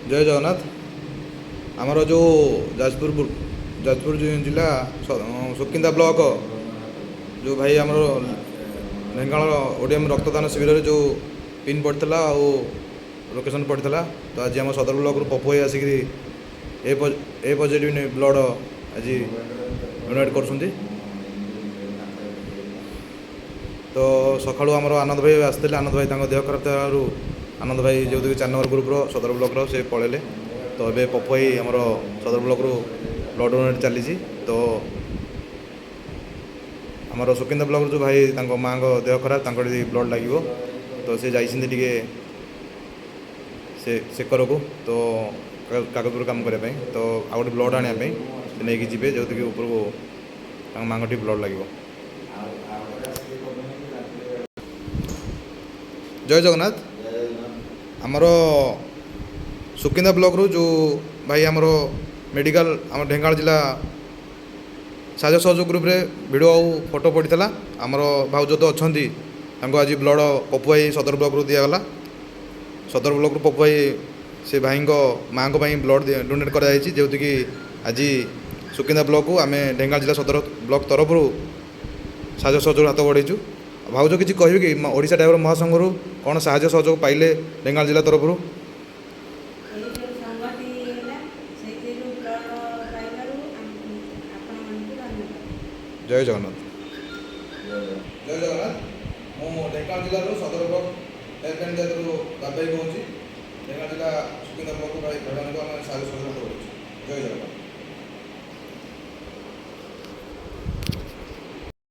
ଜୟ ଜଗନ୍ନାଥ। ଆମର ଯେଉଁ ଯାଜପୁର ଯାଜପୁର ଜିଲ୍ଲା ସୁକିନ୍ଦା ବ୍ଲକ ଯେଉଁ ଭାଇ ଆମର ଢେଙ୍କାନାଳ ଓଡିଏମ୍ ରକ୍ତଦାନ ଶିବିରରେ ଯେଉଁ ପିନ୍ ପଡ଼ିଥିଲା ଆଉ ଲୋକେସନ୍ ପଡ଼ିଥିଲା, ତ ଆଜି ଆମ ସଦର ବ୍ଲକରୁ ପପୁ ଭାଇ ଆସିକିରି ଏ ପଜିଟିଭ୍ ବ୍ଲଡ଼ ଆଜି ଡୋନେଟ୍ କରୁଛନ୍ତି। ତ ସକାଳୁ ଆମର ଆନନ୍ଦ ଭାଇ ଆସିଥିଲେ। ଆନନ୍ଦ ଭାଇ ତାଙ୍କ ଦେହ ଖରାପ ଥିବାରୁ ଆନନ୍ଦ ଭାଇ ଯେଉଁଥିକି 4 ନମ୍ବର ଗ୍ରୁପ୍ର ସଦର ବ୍ଲକର ସେ ପଳେଇଲେ। ତ ଏବେ ପପୁ ଭାଇ ଆମର ସଦର ବ୍ଲକରୁ ବ୍ଲଡ଼ ଡୋନେଟ୍ ଚାଲିଛି। ତ ଆମର ସୁକିନ୍ଦା ବ୍ଲକରୁ ଯେଉଁ ଭାଇ ତାଙ୍କ ମାଆଙ୍କ ଦେହ ଖରାପ, ତାଙ୍କର ବ୍ଲଡ଼ ଲାଗିବ, ତ ସେ ଯାଇଛନ୍ତି ଟିକେ ସେ ସେକରକୁ, ତ କାଗଜପତ୍ର କାମ କରିବା ପାଇଁ, ତ ଆଉ ଗୋଟେ ବ୍ଲଡ଼ ଆଣିବା ପାଇଁ ସେ ନେଇକି ଯିବେ, ଯେଉଁଥିକି ଉପରକୁ ତାଙ୍କ ମାଆଙ୍କ ଟିକେ ବ୍ଲଡ଼ ଲାଗିବ। ଜୟ ଜଗନ୍ନାଥ। ଆମର ସୁକିନ୍ଦା ବ୍ଲକରୁ ଯେଉଁ ଭାଇ ଆମର ମେଡ଼ିକାଲ ଆମ ଢେଙ୍କାନାଳ ଜିଲ୍ଲା ସାହାଯ୍ୟ ସହଯୋଗ ଗ୍ରୁପରେ ଭିଡ଼ିଓ ଆଉ ଫଟୋ ପଡ଼ିଥିଲା, ଆମର ଭାଉଜ ତ ଅଛନ୍ତି, ତାଙ୍କୁ ଆଜି ବ୍ଲଡ଼ ପପୁ ଭାଇ ସଦର ବ୍ଲକରୁ ଦିଆଗଲା। ସଦର ବ୍ଲକରୁ ପପୁ ଭାଇ ସେ ଭାଇଙ୍କ ମାଆଙ୍କ ପାଇଁ ବ୍ଲଡ଼ ଡୋନେଟ୍ କରାଯାଇଛି, ଯେଉଁଥିକି ଆଜି ସୁକିନ୍ଦା ବ୍ଲକକୁ ଆମେ ଢେଙ୍କାନାଳ ଜିଲ୍ଲା ସଦର ବ୍ଲକ ତରଫରୁ ସାହାଯ୍ୟ ସହଯୋଗ ହାତ ବଢ଼େଇଛୁ। ଭାଉଜ କିଛି କହିବେ କି, ଓଡ଼ିଶା ଡ୍ରାଇଭର ମହାସଂଘରୁ କ'ଣ ସାହାଯ୍ୟ ସହଯୋଗ ପାଇଲେ ଢେଙ୍କାନାଳ ଜିଲ୍ଲା ତରଫରୁ? ଏଇ ଯେଉଁ ସଂଘଟି ହେଲା, ସେଇଥିରୁ ବ୍ଲଡ଼ ପାଇବାରୁ ଆପଣମାନଙ୍କୁ ଧନ୍ୟବାଦ। ଜୟ ଜଗନ୍ନାଥ। ଜୟ ଜଗନ୍ନାଥ। ମୁଁ ଢେଙ୍କାନାଳ ଜିଲ୍ଲାରୁ ସଦର ବ୍ଲକ ପଞ୍ଚାୟତରୁ ବାବାଇ କହୁଛି। ଢେଙ୍କାନାଳ ଜିଲ୍ଲା ସୁକିନ୍ଦା ବ୍ଲକ ଭାଇ ଭାଇମାନଙ୍କୁ ଆମେ ସାହାଯ୍ୟ ସହଯୋଗ ହାତ ବଢ଼େଇଛୁ। ଜୟ ଜଗନ୍ନାଥ।